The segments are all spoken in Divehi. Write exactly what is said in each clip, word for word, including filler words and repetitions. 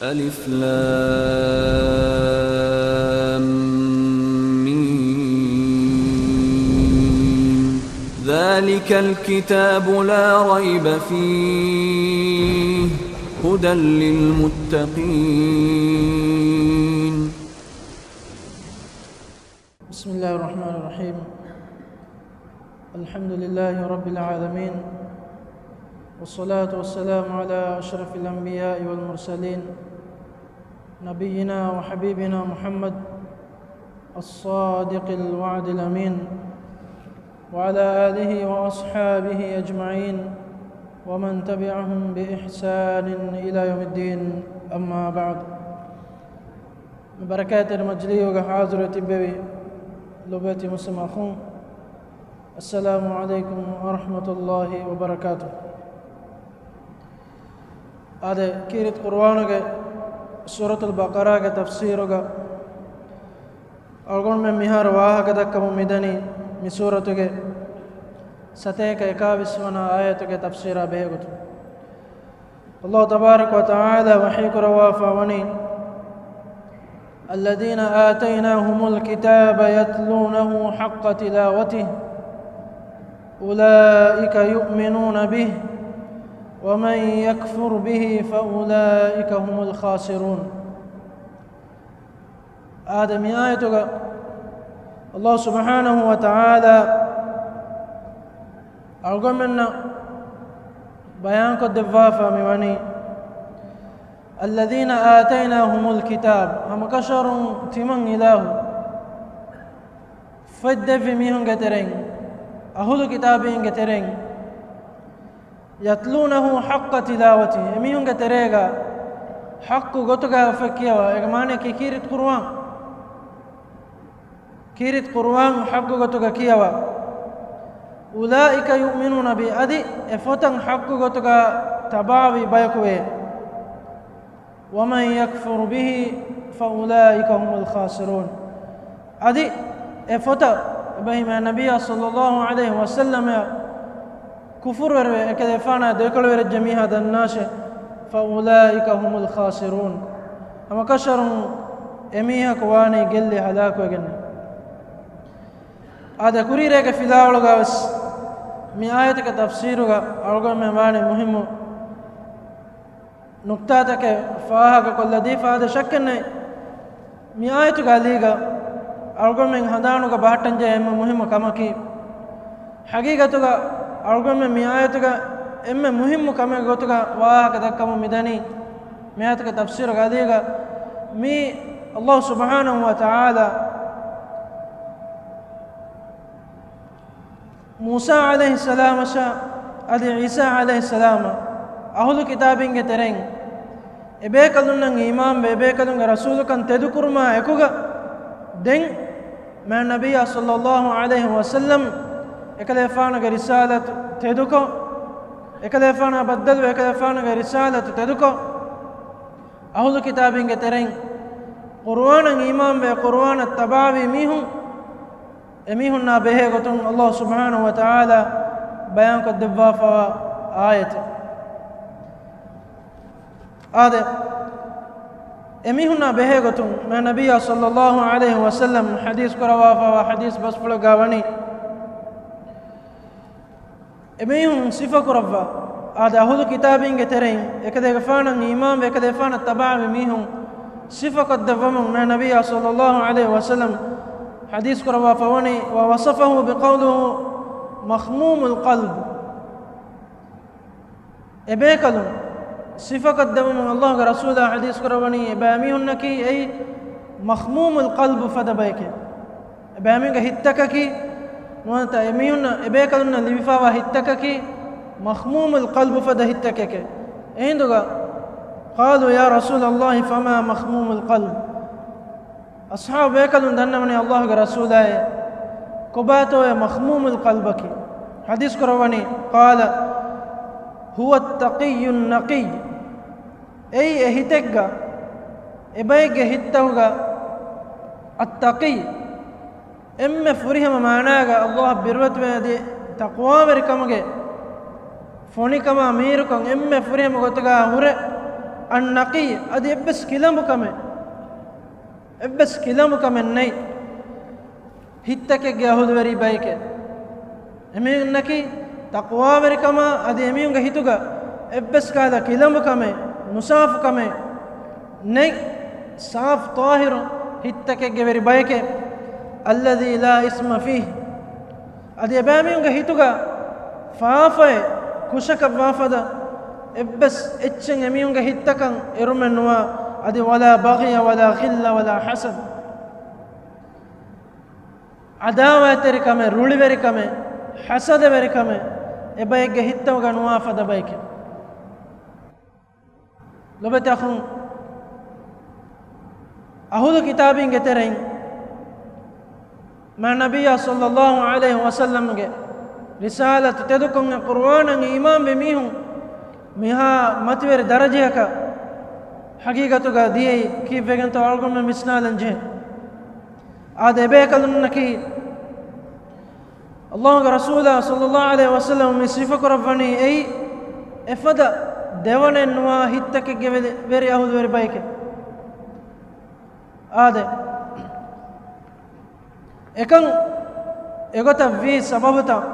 ألف لام ميم. ذلك الكتاب لا ريب فيه هدى للمتقين. بسم الله الرحمن الرحيم. الحمد لله رب العالمين، والصلاة والسلام على أشرف الأنبياء والمرسلين، نبينا وحبيبنا محمد الصادق الوعد الأمين، وعلى آله وأصحابه أجمعين، ومن تبعهم بإحسان إلى يوم الدين، أما بعد. މި ބަރަކާތްތެރި މަޖިލީހުގަ ހާޒިރުވެ ތިއްބެވި ލޮބުވެތި މުސްލިމް އަޚުން، އައްސަލާމު ޢަލައިކުމް ވަރަޙްމަތުﷲި ވަބަރަކާތުހު. އާދެ، ކީރިތި ޤުރުއާނުގެ ސޫރަތުލް ބަޤަރާގެ ތަފްސީރުގަ އަޅުގަނޑުމެން މިހާރު ވާހަކަ ދައްކަމުން މިދަނީ މި ސޫރަތުގެ ސަތޭކަ އެކާވީސް ވަނަ އާޔަތުގެ ތަފްސީރާ ބެހޭގޮތުން. ﷲ ތަބާރަކަ ވަތަޢާލާ ވަޙީ ކުރައްވާފަ ވަނީ، الذين آتيناهم الكتاب يتلونه حق تلاوته أولئك يؤمنون به ومن يكفر به فأولئك هم الخاسرون. އާދެ، މި އާޔަތުގަ ﷲ ސުބްޙާނަހޫ ވަތަޢާލާ އަޅުގަނޑުމެންނަށް ބަޔާންކޮށްދެއްވާފަ މިވަނީ، الذين آتيناهم الكتاب، ހަމަކަށަވަރުން ތިމަން އިލާހު ފޮތް ދެއްވި މީހުންގެ ތެރެއިން، އަހުލު ކިތާބީންގެ ތެރެއިން، يتلونه حق تلاوته، އެމީހުންގެ ތެރޭގަ ޙައްޤު ގޮތުގަ އުފެއް ކިޔަވާ، އޭގެ މާނައަކީ ކީރިތި ޤުރުއާން. ކީރިތި ޤުރުއާން ޙައްޤު ގޮތުގަ ކިޔަވާ. أولئك يؤمنون به، އަދި އެ ފޮތަށް ޙައްޤު ގޮތުގަ ތަބާވި ބަޔަކު ވޭ. ومن يكفر به فأولئك هم الخاسرون. އަދި އެ ފޮތަށް އެބަހީ މާތް ނަބިއްޔާ ޞައްލައްލާހު ޢަލައިހި ވަސައްލަމަށް ކުފުރުވެރިވެ، އެކަލޭގެފާނާ ދެކޮޅުވެރިއްޖެ މީހާ ދަންނާށޭ، فأولئك هم الخاسرون. ހަމަކަށަވަރުން އެމީހަކު ވާނީ ގެއްލި ހަލާކުވެގެން. އާދެ، ކުރީރޭގެ ފިލާވަޅުގަވެސް މި އާޔަތުގެ ތަފްސީރުގަ އަޅުގަނޑުމެން ވާނީ މުހިއްމު ނުކްތާތަކެއް ފާހަގަކޮށްލަދީފަ. އާދެ، ޝައްކެއްނެތް، މި އާޔަތުގެ އަލީގަ އަޅުގަނޑުމެން ހަނދާނުގަ ބަހައްޓަންޖެހޭ އެންމެ މުހިއްމު ކަމަކީ، ޙަޤީޤަތުގަ އަޅުގަނޑުމެން މި އާޔަތުގަ އެންމެ މުހިއްމު ކަމެއްގެ ގޮތުގަ ވާހަކަ ދައްކަމުން މިދަނީ، މި އާޔަތުގެ ތަފްސީރުގެ އަލީގަ މީ ﷲ ސުބްޙާނަހޫ ވަތަޢާލާ މޫސާ ޢަލައިހިއްސަލާމަށާ އަދި ޢީސާ ޢަލައިހިއްސަލާމަށް އަހުލު ކިތާބީންގެ ތެރެއިން އެބޭކަލުންނަށް އީމާންވެ، އެބޭކަލުންގެ ރަސޫލުކަން ތެދުކުރުމާ އެކުގަ، ދެން މާތް ނަބިއްޔާ ޞައްލައްލާހު ޢަލައިހި ވަސައްލަމް އެކަލޭގެފާނުގެ ރިސާލަތު ތެދުކޮށް، އެކަލޭގެފާނާ ބައްދަލުވެ އެކަލޭގެފާނުގެ ރިސާލަތު ތެދުކޮށް، އަހުލު ކިތާބީންގެ ތެރެއިން ޤުރުއާނަށް އީމާންވެ، ޤުރުއާނަށް ތަބާވި މީހުން، އެމީހުންނާ ބެހޭ ގޮތުން ﷲ ސުބްޙާނަހޫ ވަތަޢާލާ ބަޔާންކޮށްދެއްވާފަވާ އާޔަތެއް. އާދެ، އެމީހުންނާ ބެހޭ ގޮތުން މާތް ނަބިއްޔާ ޞައްލައްލާހު ޢަލައިހި ވަސައްލަމް ޙަދީޘް ކުރައްވާފަވާ ޙަދީޘް ބަސްފުޅެއްގަ ވަނީ، އެމީހުން ސިފަކުރައްވާ، އާދެ، އަހުލު ކިތާބީންގެ ތެރެއިން އެކަލޭގެފާނަށް އީމާންވެ، އެކަލޭގެފާނަށް ތަބާވި މީހުން ސިފަކޮށްދެއްވަމުން މާތް ނަބިއްޔާ ޞައްލައްލާހު ޢަލައިހި ވަސައްލަމް ޙަދީޘް ކުރައްވާފަ ވަނީ، ووصفه بقوله مخموم القلب. އެބޭކަލުން ސިފަކޮށްދެވުމުން ﷲގެ ރަސޫލާ ޙަދީޘް ކުރައްވަނީ، އެބައިމީހުންނަކީ އެއީ މަޚްމޫމުލް ޤަލްބު ފަދަ ބަޔެކޭ. އެބައިމީހުންގެ ހިތްތަކަކީ، ނުވަތަ އެމީހުންނަށް، އެބޭކަލުންނަށް ލިބިފާވާ ހިތްތަކަކީ މަޚްމޫމުލް ޤަލްބު ފަދަ ހިތްތަކެކޭ. އެހިނދުގަ، قالوا يا رسول الله فما مخموم القلب؟ އަޞްޙާބު ބޭކަލުން ދަންނަވަނީ، ﷲގެ ރަސޫލާއޭ، ކޮބާތޯއޭ މަޚްމޫމުލް ޤަލްބަކީ؟ ޙަދީޘް ކުރައްވަނީ، قال هو التقي النقي. އެއީ އެ ހިތެއްގަ، އެބައެއްގެ ހިތްތަކުގަ، އައްތަޤީ، އެންމެ ފުރިހަމަ މާނާގަ ﷲއަށް ބިރުވެތިވެ އަދި ތަޤްވާވެރިކަމުގެ ފޮނިކަމާ މީރުކޮށް އެންމެ ފުރިހަމަ ގޮތުގަ ހުރެ، އައްނަޤީ، އަދި އެއްވެސް ކިލަނބުކަމެއް، އެއްވެސް ކިލަނބުކަމެއް ނެތް ހިތްތަކެއްގެ އަހުލުވެރި ބައެކޭ. އެމީހުންނަކީ ތަޤްވާވެރިކަމާ އަދި އެމީހުންގެ ހިތުގަ އެއްވެސް ކަހަލަ ކިލަނބުކަމެއް، ނުސާފުކަމެއް ނެތް، ސާފު ޠާހިރު ހިތްތަކެއްގެ ވެރި ބައެކޭ. الذي لا إثم فيه. އަދި އެބައިމީހުންގެ ހިތުގަ ފާފައެއް ކުށަކަށް ވާފަދަ އެއްވެސް އެއްޗެއް އެމީހުންގެ ހިތްތަކަށް އެރުމެއް ނުވާ. އަދި ولا بغي ولا غل ولا حسد. ޢަދާވާތްތެރިކަމެއް، ރުޅިވެރިކަމެއް، ޙަސަދަވެރިކަމެއް އެބައެއްގެ ހިތްތަކުގަ ނުވާ ފަދަ ބައެކޭ. ލޮބެތި އަޚުން، އަހުލު ކިތާބީންގެ ތެރެއިން މާތް ނަބިއްޔާ ޞައްލައްލާހު ޢަލައިހި ވަސައްލަމްގެ ރިސާލަތު ތެދުކޮށް އެ ޤުރުއާނަށް އީމާންވި މީހުން މިހާ މަތިވެރި ދަރަޖަޔަކަށް ޙަޤީޤަތުގަ ދިޔައީ ކީއްވެގެންތޯ އަޅުގަނޑުމެން ވިސްނާލަން ޖެހޭ. އާދެ، އެބޭކަލުންނަކީ ﷲ ގެ ރަސޫލާ ޞައްލައްލާހު ޢަލައިހި ވަސައްލަމަ މި ސިފަކުރައްވަނީ އެއީ އެފަދަ ދެވަނައެއް ނުވާ ހިތްތަކެއްގެ ވެ-، ވެރި އަހުލުވެރި ބައެކޭ. އާދެ، އެކަން އެގޮތަށް ވީ ސަބަބުތައް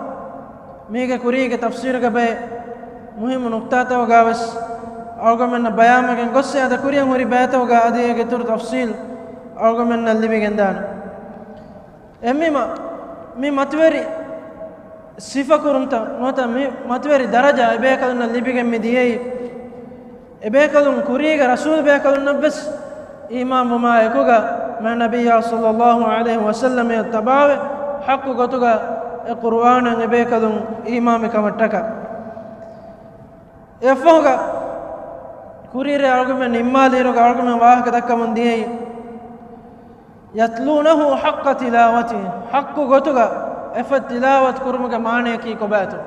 މީގެ ކުރީގެ ތަފްސީރުގެ ބައެއް މުހިއްމު ނުކްތާތަކުގަ ވެސް އަޅުގަނޑުމެންނަށް ބަޔާންވެގެން ގޮއްސޭ، އަދި ކުރިއަށް ހުރި ބައިތަކުގަ އަދި އޭގެ އިތުރު ތަފްސީލް އަޅުގަނޑުމެންނަށް ލިބިގެންދާނެ. އެހެންވީމަ، މި މަތިވެރި ސިފަކުރުންތައް ނުވަތަ މި މަތިވެރި ދަރަޖާ އެބޭކަލުންނަށް ލިބިގެން މި ދިޔައީ، އެބޭކަލުން ކުރީގެ ރަސޫލު ބޭކަލުންނަށްވެސް އީމާންވުމާ އެކުގަ، މާތް ނަބިއްޔާ ޞައްލައްލާހު ޢަލައިހި ވަސައްލަމައަށް ތަބާވެ، ޙައްޤު ގޮތުގަ އެ ޤުރުއާނަށް އެބޭކަލުން އީމާންވި ކަމަށްޓަކާ. އެއަށްފަހުގަ ކުރިއެރޭ އަޅުގަނޑުމެން ނިންމާލިއިރުގަ އަޅުގަނޑުމެން ވާހަކަ ދައްކަމުން ދިޔައީ، يتلونه حق تلاوته، ޙައްޤު ގޮތުގަ އެފަދަ ތިލާވަތު ކުރުމުގެ މާނަޔަކީ ކޮބާތޯ؟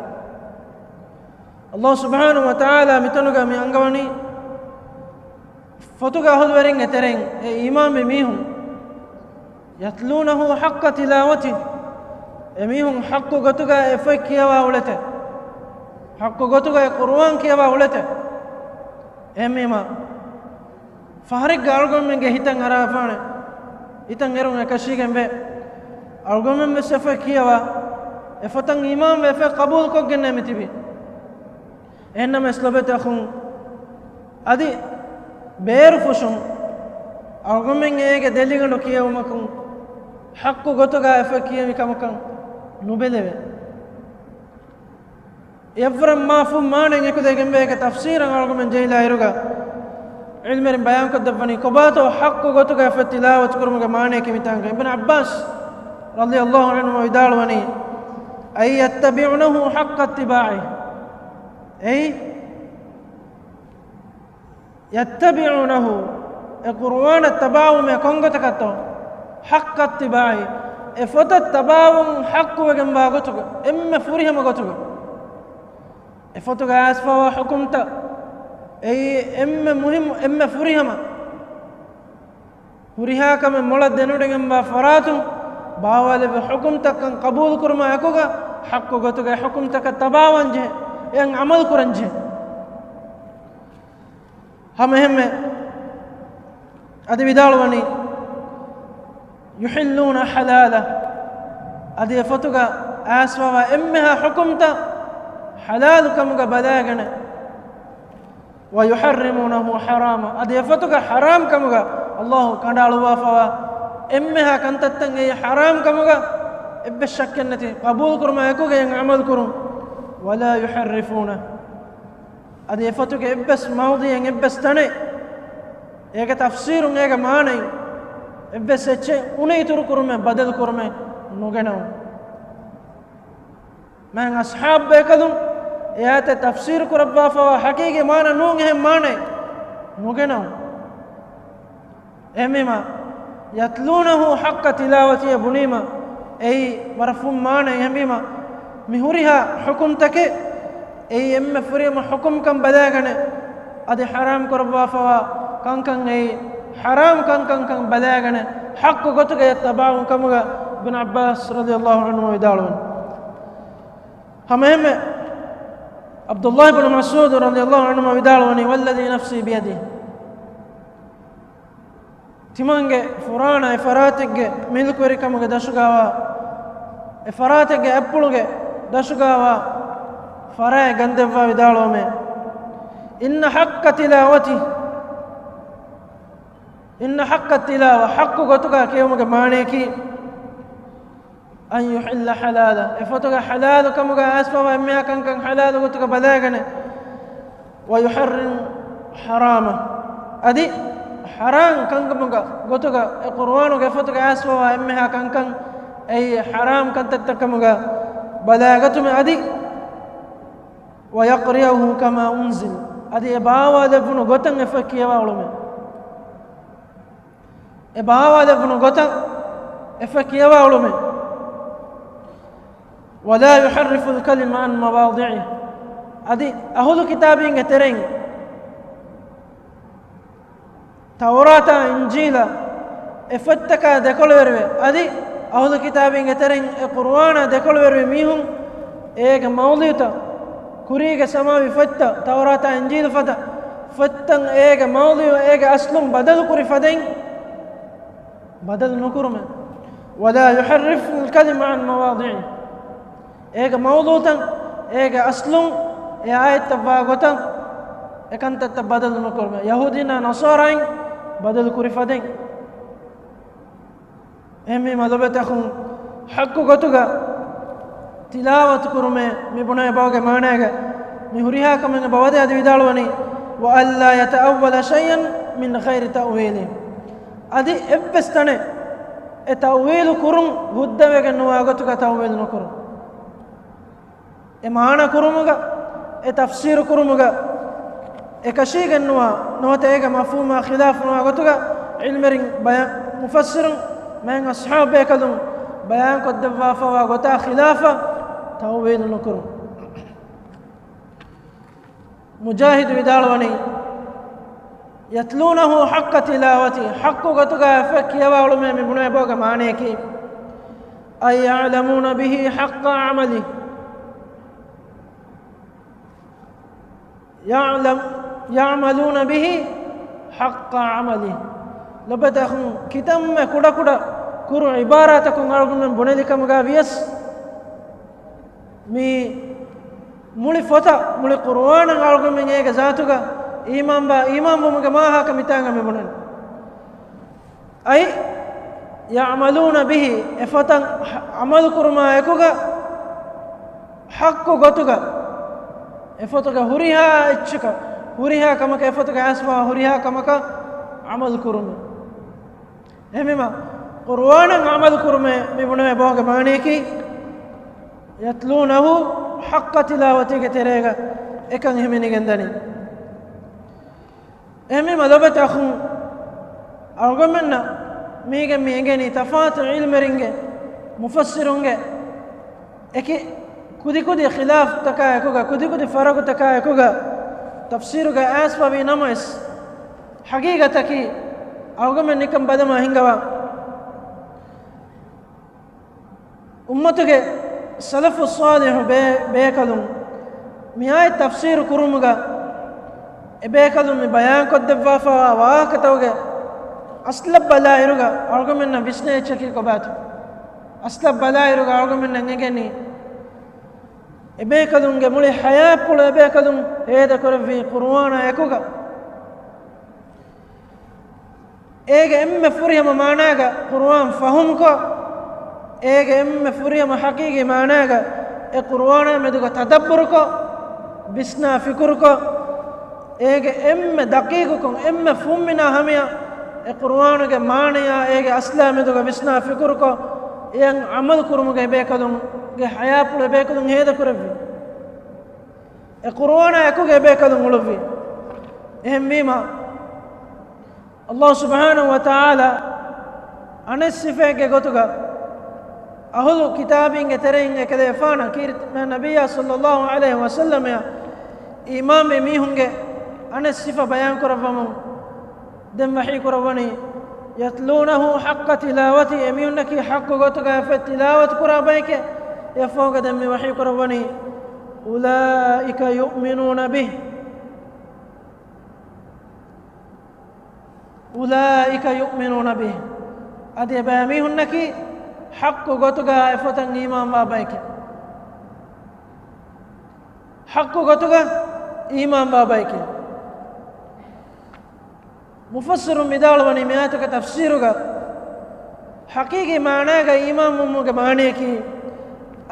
ﷲ ސުބްޙާނަހޫ ވަތަޢާލާ މިތަނުގަ މި އަންގަވަނީ، ފޮތުގެ އަހުލުވެރިންގެ ތެރެއިން އެ އީމާންވި މީހުން، يتلونه حق تلاوته، އެމީހުން ޙައްޤު ގޮތުގަ އެ ފޮތް ކިޔަވާ އުޅެތެ، ޙައްޤު ގޮތުގަ އެ ޤުރުއާން ކިޔަވާ އުޅެތެ. އެހެންވީމަ، ފަހަރެއްގަ އަޅުގަނޑުމެންގެ ހިތަށް އަރާފާނެ، ހިތަށް އެރުން އެކަށީގެންވޭ. އަޅުގަނޑުމެން ވެސް އެ ފޮތް ކިޔަވާ، އެ ފޮތަށް އީމާންވެ، އެ ފޮތް ޤަބޫލުކޮށްގެންނޭ މި ތިބީ. އެހެންނަމަވެސް ލޮބެތި އަޚުން، އަދި ބޭރުފުށުން އަޅުގަނޑުމެން އޭގެ ދެލިގަނޑު ކިޔެވުމަކުން ޙައްޤު ގޮތުގަ އެ ފޮތް ކިޔެވި ކަމަކަށް ނުބެލެވޭ. އެއަށްވުރެ މާ ފުން މާނައެއް އެކުލެވިގެންވޭ. އޭގެ ތަފްސީރަށް އަޅުގަނޑުމެން ޖެހިލާ އިރުގަ، ޢިލްމުވެރިން ބަޔާންކޮށްދެއްވަނީ ކޮބާތޯ ޙައްޤު ގޮތުގަ އެ ފޮތް ތިލާވަތު ކުރުމުގެ މާނަޔަކީ މިތާނގަ. އިބްނު ޢައްބާސް ރަޟިޔަﷲ ޢަންހުމާ ވިދާޅުވަނީ، أي يتبعونه حق اتباعه، އެއީ، يتبعونه، އެ ޤުރުއާނަށް ތަބާވުމޭ ކޮންގޮތަކަށްތޯ؟ حق اتباعه، އެ ފޮތަށް ތަބާވުން ޙައްޤުވެގެންވާ ގޮތުގަ، އެންމެ ފުރިހަމަ ގޮތުގަ. އެ ފޮތުގަ އައިސްފަވާ ޙުކުމްތައް، އެއީ އެންމެ މުހިއްމު، އެންމެ ފުރިހަމަ، ހުރިހާ ކަމެއް މޮޅަށް ދެނެވޮޑިގެންވާ ފަރާތުން ބާވާލެއްވި ޙުކުމްތައްކަން ޤަބޫލުކުރުމާ އެކުގަ، ޙައްޤު ގޮތުގަ އެ ޙުކުމްތަކަށް ތަބާވާންޖެހޭ، އެއަށް ޢަމަލުކުރަންޖެހޭ. ހަމައެހެންމެ އަދި ވިދާޅުވަނީ، يحلون حلاله، އަދި އެ ފޮތުގަ އައިސްފަވާ އެންމެހާ ޙުކުމްތައް ޙަލާލު ކަމުގަ ބަލައިގަނެ، ويحرمونه حراما، އަދި އެ ފޮތުގަ ޙަރާމް ކަމުގަ ﷲ ކަނޑައަޅުއްވާފަވާ އެންމެހާ ކަންތައްތައް އެއީ ޙަރާމް ކަމުގަ އެއްވެސް ޝައްކެއްނެތި ޤަބޫލުކުރުމާ އެކުގަ އެއަށް ޢަމަލުކުރުން. ولا يحرفونه، އަދި އެ ފޮތުގެ އެއްވެސް މައުޟިޢެއް، އެއްވެސް ތަނެއް، އޭގެ ތަފްސީރުން، އޭގެ މާނައިން އެއްވެސް އެއްޗެއް އުނި އިތުރު ކުރުމެއް، ބަދަލު ކުރުމެއް ނުގެނައުން. މާތް އަޞްޙާބު ބޭކަލުން އެ އާޔަތެއް ތަފްސީރު ކުރައްވާފަވާ ޙަޤީޤީ މާނަ ނޫން، އެހެން މާނައެއް ނުގެނައުން. އެހެންވީމަ، يتلونه حق تلاوته ބުނީމަ، އެއީ ވަރަށް ފުން މާނައެއް. އެހެންވީމަ، މި ހުރިހާ ޙުކުމްތަކެއް، އެއީ އެންމެ ފުރިހަމަ ޙުކުމްކަން ބަލައިގަނެ، އަދި ޙަރާމް ކުރައްވާފަވާ ކަންކަން އެއީ ޙަރާމް ކަންކަންކަން ބަލައިގަނެ، ޙައްޤު ގޮތުގަ އެއަށް ތަބާވުން ކަމުގަ އިބްނު ޢައްބާސް ރަޟިޔަﷲ ޢަންހުމާ ވިދާޅުވަނީ. ހަމައެހެންމެ ޢަބްދުﷲ ބިން މަސްޢޫދު ރަޟިޔަﷲ ޢަންހުމާ ވިދާޅުވަނީ، والذي نفسي بيده، ތިމަންގެ ފުރާނަ އެ ފަރާތެއްގެ މިލްކުވެރިކަމުގެ ދަށުގާވާ، އެ ފަރާތެއްގެ އަތްޕުޅުގެ ދަށުގާވާ ފަރާތް ގަންދެއްވާ ވިދާޅުވަމޭ. إن حق تلاوته، إن حق التلاوة، ޙައްޤު ގޮތުގަ ކިޔެވުމުގެ މާނަޔަކީ، أن يحل حلاله، އެ ފޮތުގެ ޙަލާލު ކަމުގަ އައިސްފަވާ އެންމެހާ ކަންކަން ޙަލާލު ގޮތުގަ ބަލައިގަނެ، ويحرم حراما، އަދި ޙަރާން ކަންކަމުގަ ގޮތުގަ އެ ޤުރުއާނުގެ ފޮތުގަ އައިސްފަވާ އެންމެހާ ކަންކަން އެއީ ޙަރާމް ކަންތައްތައް ކަމުގަ ބަލައިގަތުމެ، އަދި ويقرأه كما أنزل، އަދި އެ ބާވާލެއްވުނު ގޮތަށް އެ ފޮތް ކިޔަވާ އުޅުމެ. އެ ބާވާލެއްވުނު ގޮތަށް އެ ފޮތް ކިޔަވާ އުޅުމެ. ولا يحرف الكلم عن مواضعه، އަދި އަހުލު ކިތާބީންގެ ތެރެއިން ތައުރާތާ އިންޖީލާ އެ ފޮތްތަކާ ދެކޮޅުވެރިވެ، އަދި އަހުލު ކިތާބީންގެ ތެރެއިން އެ ޤުރުއާނާ ދެކޮޅުވެރިވި މީހުން އޭގެ މައުޟިޢުތައް، ކުރީގެ ސަމާވި ފޮތްތައް، ތައުރާތާ އިންޖީލު ފަދަ ފޮތްތައް އޭގެ މައުޟިޢު، އޭގެ އަސްލުން ބަދަލު ކުރި ފަދައިން ބަދަލު ނުކުރުމެ. ولا يحرف الكلم عن مواضعه، އޭގެ މައުޟޫޢުތައް އޭގެ އަސްލުން އެ އާޔަތްތައް ވާ ގޮތަށް އެ ކަންތައްތައް ބަދަލު ނުކުރުމެ، ޔަހޫދީންނާ ނަޞާރާއިން ބަދަލު ކުރި ފަދައިން. އެހެންވީމަ ލޮބުވެތި އަޚުން، ޙައްޤު ގޮތުގަ ތިލާވަތު ކުރުމޭ މި ބުނެވޭ ބަހުގެ މާނައިގަ މި ހުރިހާ ކަމެއް އެބަ ވަދެ އަދި ވިދާޅުވަނީ، وألا يتأول شيئا من غير تأويله، އަދި އެއްވެސް ތަނެއް އެ ތައުވީލު ކުރުން ހުއްދަވެގެން ނުވާ ގޮތުގަ ތައުވީލު ނުކުރުން. އެ މާނަ ކުރުމުގަ، އެ ތަފްސީރު ކުރުމުގަ އެކަށީގެންނުވާ، ނުވަތަ އޭގެ މަފްހޫމާ ޚިލާފު ނުވާ ގޮތުގަ ޢިލްމުވެރިން ބަޔާން، މުފައްސިރުން، މާތް އަޞްޙާބު ބޭކަލުން ބަޔާންކޮށްދެއްވާފަވާ ގޮތާ ޚިލާފަށް ތައުވީލު ނުކުރުން. މުޖާހިދު ވިދާޅުވަނީ، يتلونه حق تلاوته، ޙައްޤު ގޮތުގަ އެ ފޮތް ކިޔަވާ އުޅުމޭ މި ބުނެވޭ ބަހުގެ މާނަޔަކީ، أي يعلمون به حق عمله، يعلم، يعملون به حق عمله. ލޮބުވެތި އަޚުން، ކިތަންމެ ކުޑަކުޑަ ކުރު ޢިބާރާތަކުން އަޅުގަނޑުމެން ބުނެލި ކަމުގަ ވިޔަސް، މި މުޅި ފޮތަށް، މުޅި ޤުރުއާނަށް އަޅުގަނޑުމެން އޭގެ ޒާތުގަ އީމާންވާ، އީމާންވުމުގެ މާހައަކަށް މިތާނގަ މި ބުނަނީ. أي يعملون به، އެ ފޮތަށް ޢަމަލު ކުރުމާ އެކުގަ، ޙައްޤު ގޮތުގަ އެ ފޮތުގެ ހުރިހާ އެއްޗަކަށް، ހުރިހާ ކަމަކަށް، އެ ފޮތުގަ އައިސްފަވާ ހުރިހާ ކަމަކަށް ޢަމަލު ކުރުމެވެ. އެހެންވީމަ، ޤުރުއާނަށް ޢަމަލު ކުރުމޭ މި ބުނެވޭ ބަހުގެ މާނަޔަކީ، يتلونه حق تلاوته ގެ ތެރޭގަ އެކަން ހިމެނިގެންދަނީ. އެހެންވީމަ ލޮބުވެތި އަޚުން، އަޅުގަނޑުމެންނަށް މީގެން މި އެނގެނީ ތަފާތު ޢިލްމުވެރިންގެ، މުފައްސިރުންގެ އެކި ކުދިކުދި ޚިލާފްތަކާ އެކުގަ، ކުދިކުދި ފަރަގުތަކާ އެކުގަ ތަފްސީރުގަ އައިސްފަވީ ނަމަވެސް، ޙަޤީޤަތަކީ އަޅުގަނޑުމެން ނިކަން ބަލަމާ ހިންގަވާ، އުއްމަތުގެ ސަލަފުއް ޞާލިޙު ބޭ، ބޭކަލުން މި އާޔަތް ތަފްސީރު ކުރުމުގަ އެބޭކަލުން މި ބަޔާންކޮށްދެއްވާފަވާ ވާހަކަތަކުގެ އަސްލަށް ބަލާއިރުގަ އަޅުގަނޑުމެންނަށް ވިސްނޭ އެއްޗަކީ ކޮބާތޯ؟ އަސްލަށް ބަލާއިރުގަ އަޅުގަނޑުމެންނަށް އެނގެނީ، އެބޭކަލުންގެ މުޅި ޙަޔާތްޕުޅު އެބޭކަލުން ހޭދަކުރެއްވީ ޤުރުއާނާ އެކުގަ. އޭގެ އެންމެ ފުރިހަމަ މާނާގަ ޤުރުއާން ފަހުމްކޮށް، އޭގެ އެންމެ ފުރިހަމަ ޙަޤީޤީ މާނާގަ އެ ޤުރުއާނާ މެދުގަ ތަދައްބުރުކޮށް، ވިސްނާ ފިކުރުކޮށް، އޭގެ އެންމެ ދަޤީޤުކޮށް، އެންމެ ފުންމިނާ ހަމަޔަށް އެ ޤުރުއާނުގެ މާނަޔާ އޭގެ އަސްލާ މެދުގަ ވިސްނާ ފިކުރުކޮށް، އެއަށް ޢަމަލު ކުރުމުގައި ބޭކަލުންގެ ޙަޔާތްޕުޅު އެބޭކަލުން ހޭދަކުރެއްވި. އެ ޤުރުއާނާ އެކުގައި ބޭކަލުން އުޅުއްވި. އެހެންވީމަ، ﷲ ސުބްޙާނަހޫ ވަތަޢާލާ އަނެއް ސިފައެއްގެ ގޮތުގަ އަހުލު ކިތާބީންގެ ތެރެއިން އެކަލޭފާނަށް ކީރިތި ނަބިއްޔާ ޞައްލައްލާހު ޢަލައިހި ވަސައްލަމައަށް އީމާންވި މީހުންގެ އަނެއް ސިފަ ބަޔާންކުރައްވަމުން ދެން ވަޙީ ކުރައްވަނީ، يتلونه حق تلاوته، އެމީހުންނަކީ ޙައްޤު ގޮތުގަ އެ ފޮތް ތިލާވަތު ކުރާ ބައެކޭ، އެއަށްފަހުގަ ދެން މި ވަޙީ ކުރައްވަނީ، أولئك يؤمنون به. أولئك يؤمنون به. އަދި އެބައިމީހުންނަކީ ޙައްޤު ގޮތުގަ އެފޮތަށް އީމާންވާ ބައެކޭ. ޙައްޤު ގޮތުގަ އީމާންވާ ބައެކޭ. މުފައްސިރުން ވިދާޅުވަނީ މި އާޔަތުގެ ތަފްސީރުގަ ޙަޤީޤީ މާނާގަ އީމާންވުމުގެ މާނަޔަކީ،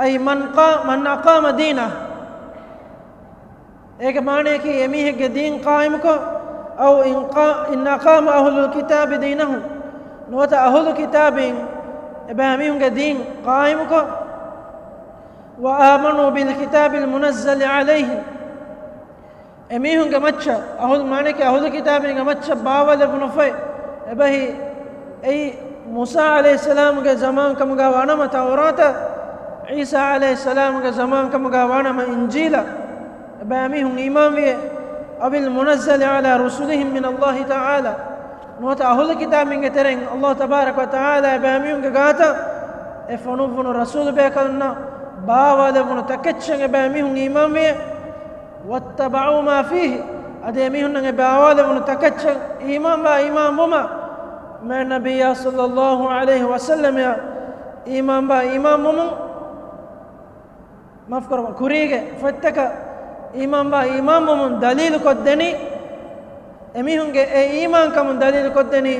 أي من قا-، من أقام دينه. އޭގެ މާނަޔަކީ އެމީހެއްގެ ދީން ޤާއިމުކޮށް، أو إن قا-، إن أقام أهل الكتاب دينهم. ނުވަތަ އަހުލު ކިތާބީން އެބައިމީހުންގެ ދީން ޤާއިމުކޮށް، وآمنوا بالكتاب المنزل عليهم. އެމީހުންގެ މައްޗަށް، އަހުލު، މާނަޔަކީ އަހުލު ކިތާބީންގެ މައްޗަށް ބާވާލެވުނު ފޮތް، އެބަހީ އެއީ މޫސާ ޢަލައިހިއްސަލާމުގެ ޒަމާން ކަމުގަ ވާނަމަ ތައުރާތަށް، ޢީސާ ޢަލައިހިއްސަލާމުގެ ޒަމާން ކަމުގަ ވާނަމަ އިންޖީލަށް އެބައިމީހުން އީމާންވިއޭ، أو المنزل على رسلهم من الله تعالى. ނުވަތަ އަހުލު ކިތާބީންގެ ތެރެއިން ﷲ ތަބާރަކަ ވަތަޢާލާ އެބައިމީހުންގެ ގާތަށް އެ ފޮނުއްވުނު ރަސޫލު ބޭކަލުންނަށް ބާވާލެވުނު ތަކެއްޗަށް އެބައިމީހުން އީމާންވިއޭ. واتبعوا ما فيه، އަދި އެމީހުންނަށް އެ ބާވާލެވުނު ތަކެއްޗަށް އީމާންވާ އީމާންވުމަށް، މާތް ނަބިއްޔާ ޞައްލައްލާހު ޢަލައިހި ވަސައްލަމައަށް އީމާންވާ އީމާންވުމުން، މާފުކުރައްވާ، ކުރީގެ ފޮތްތަކަށް އީމާންވާ އީމާންވުމުން ދަލީލު ކޮށްދެނީ، އެމީހުންގެ އެ އީމާންކަމުން ދަލީލު ކޮށްދެނީ،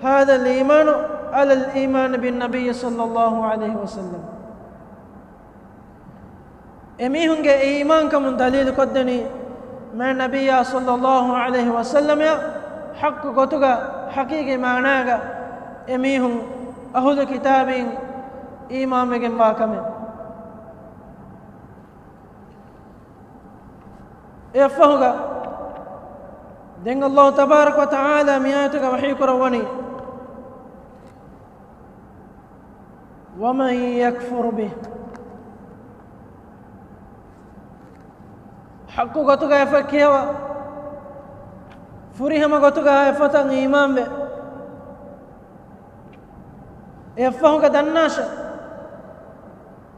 هذا الإيمان على الإيمان بالنبي صلى الله عليه وسلم. އެމީހުންގެ އެ އީމާންކަމުން ދަލީލު ކޮށްދެނީ، މާތް ނަބިއްޔާ ޞައްލައްލާހު ޢަލައިހި ވަސައްލަމައަށް ޙައްޤު ގޮތުގަ ޙަޤީޤީ މާނާގަ އެމީހުން އަހުލު ކިތާބީން އީމާންވެގެންވާ ކަމެއް. އެއަށްފަހުގަ ދެން ﷲ ތަބާރަކަ ވަތަޢާލާ މި އާޔަތުގަ ވަޙީ ކުރައްވަނީ، ومن يكفر به. ޙައްޤު ގޮތުގަ އެފޮތް ކިޔަވާ، ފުރިހަމަ ގޮތުގަ އެފޮތަށް އީމާންވެ، އެއަށްފަހުގަ ދަންނާށޭ،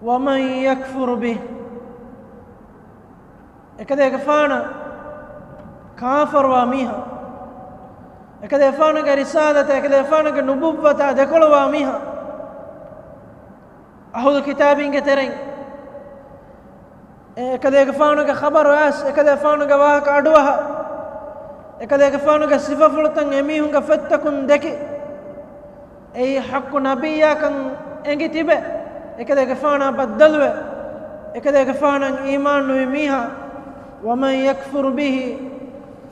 ومن يكفر به، އެކަލޭގެފާނަށް ކާފަރުވާ މީހާ، އެކަލޭގެފާނުގެ ރިސާލަތާ، އެކަލޭގެފާނުގެ ނުބުއްވަތާ ދެކޮޅުވާ މީހާ، އަހުލު ކިތާބީންގެ ތެރެއިން އެ އެކަލޭގެފާނުގެ ޚަބަރު އައިސް، އެކަލޭގެފާނުގެ ވާހަކަ އަޑުއަހާ، އެކަލޭގެފާނުގެ ސިފަފުޅުތައް އެމީހުންގެ ފޮތްތަކުން ދެކި، އެއީ ޙައްޤު ނަބިއްޔާކަން އެނގި ތިބެ، އެކަލޭގެފާނާ ބައްދަލުވެ، އެކަލޭގެފާނަށް އީމާން ނުވި މީހާ، ومن يكفر به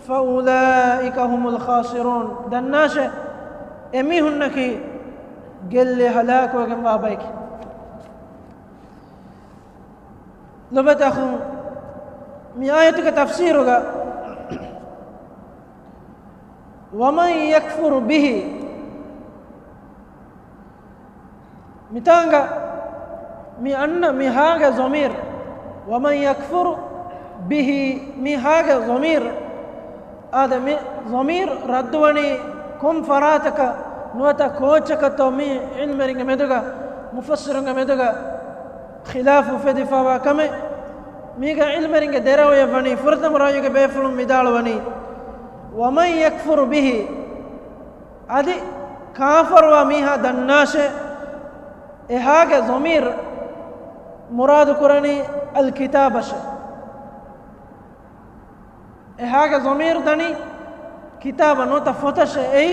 فأولئك هم الخاسرون. ދަންނާށޭ، އެމީހުންނަކީ ގެއްލި ހަލާކުވެގެންވާ ބައެކޭ. ލޮބުވެތި އަޚުން، މި އާޔަތުގެ ތަފްސީރުގަ، ومن يكفر به، މިތާނގަ މި އަންނަ މި ހާގެ ޟަމީރު، ومن يكفر به، މި ހާގެ ޟަމީރު، އާދެ، މި ޟަމީރު ރައްދުވަނީ ކޮން ފަރާތަކަށް ނުވަތަ ކޯއްޗަކަށްތޯ؟ މީ ޢިލްމުވެރިންގެ މެދުގަ، މުފައްސިރުންގެ މެދުގަ ޚިލާފު އުފެދިފައިވާ ކަމެއް. މީގަ ޢިލްމުވެރިންގެ ދެރައުޔަށް ވަނީ، ފުރަތަމަ ރައުޔުގެ ބޭފުޅުން ވިދާޅުވަނީ، ومن يكفر به، އަދި ކާފަރުވާ މީހާ ދަންނާށޭ، އެހާގެ ޟަމީރު މުރާދު ކުރަނީ އަލް ކިތާބަށޭ. އެހާގެ ޟަމީރު ދަނީ ކިތާބަށް ނުވަތަ ފޮތަށޭ. އެއީ